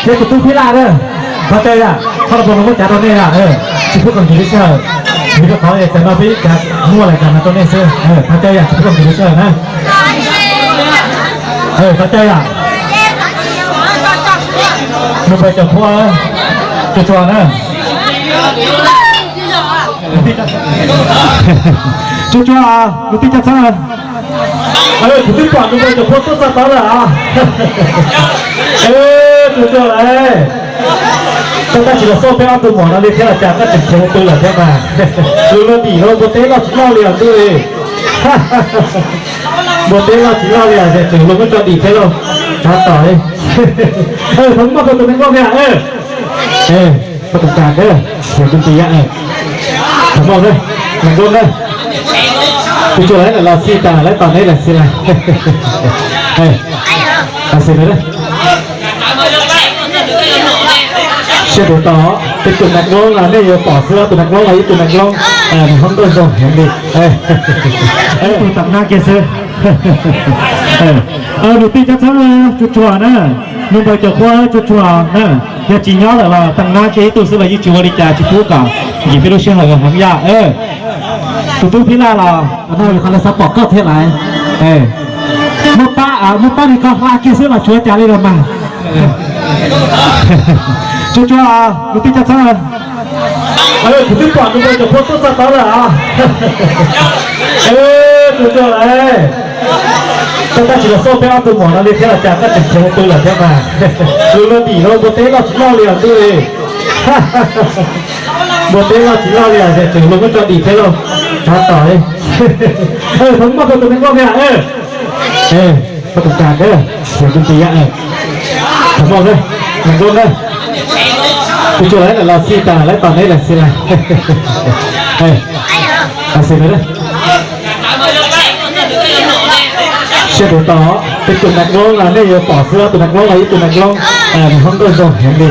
Thiab tus tub Phib Laj na, thov caw yam, thov los puas los muab cav rau nej yam, tsis pub koom ntsis li sij hawm, vim rau qhov txawm no peb cav muaj lawm cas mas rau nej xwb, thov caw yam tsis pub koom ntsis li sij hawm na. Thov caw yam, nus npawg Cov Qhua, tsuag tsuag na. Tsuag tsuag, nus tij coj txhab. Kuv twb pom nus npawg Cov Qhua tuaj txog tod lawm. Tsuag tsuag lawm. Koj tab sis los xauj peb ob tug muam no li thiab los cas koj tseem khiav mus pw lawm thiab mas. Lus luag dim los npua teb loj tsis loj li os ntuj li. Npua teb loj tsis loj li os, tseem luag muab tso dim thiab lauj. Tsov tom li. Thov muaj koj tus neeg nkauj thiab. Koj tus kas, yog tus ntxiv yam. Thov muaj na, neeg nkauj na. Kuv tsuas lawv los xij tas lawv tos neb lawm xij lawm. Los xij lawm. Sij hawm tom tej tus neeg nkauj no nej yuav pom xwb, tus neeg nkauj no ib tug neeg nkauj nws hoob ntuj zoo heev li. Ib tug tam nab kiag xwb. Nus tij coj txhab tsuag tsuag na, nus npawg Cov Qhua tsuag tsuag na, yog tsis nyob lawm los tam nab kiag ib tug xwb los yeej tsis ua li cas, tsis pub kom yim peb lub sij hawm heev yam. Tus tub Phib Laj los no yog qhov lawv xav pom koj thiab lawm. Muab pab, muab pab li koj hla kiag xwb los tsis ua cas li los mas. Tsuag tsuag, nus tij coj txhab. Kuv twb pom nus npawg Cov Qhua tuaj txog tod lawm. Tsuag tsuag lawm. Koj tab sis los xauj peb ob tug muam no li thiab los cas koj tseem khiav mus pw lawm thiab mas. Lus luag dim los npua teb loj tsis loj li os ntuj li. Npua teb loj tsis loj li os, tseem luag muab tso dim thiab lauj. Tsov tom li. Thov muaj koj tus neeg nkauj thiab. Koj tus kas, yog tus ntxiv yam. Thov muaj na, neeg nkauj na. Kuv tsuas lawv los xij tas lawv tos neb lawm xij lawm. Los xij lawm. Sij hawm tom tej tus neeg nkauj no nej yuav pom xwb, tus neeg nkauj no ib tug neeg nkauj nws hoob ntuj zoo heev li.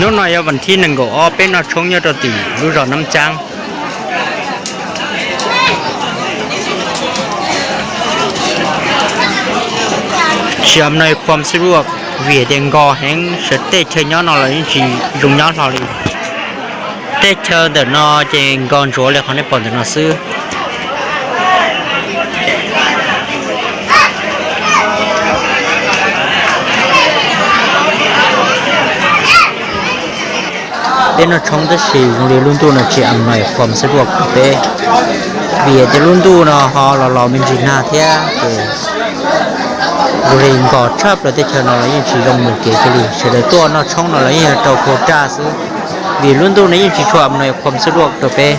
Hnub no yog vas thib nees nkaum ob, peb noj tshoob nyob rau tim lub zos Nab Txaab. Tsis am no khuam xwb luaj, vim tias nkos heev, sawv teb chaws nyob no los yeej tsis zoo nyob hlo li. Teb chaws ntawm no ces nkos ntsuav li qhov nej pom ntawm no xwb. Peb noj tshoob tab sis zoo li lub ntuj no tsis am no khuam xwb luaj peb, vim tias lub ntuj no ho los los me ntsis nag thiab ces zoo li nkos tshaj plaws teb chaws no los yeej tsis zoo mus kev kiag li. Sawv daws tuaj noj tshoob no los yeej yog rau khau raj xwb, vim lub ntuj no yeej tsis tshua am no khuam xwb luaj rau peb.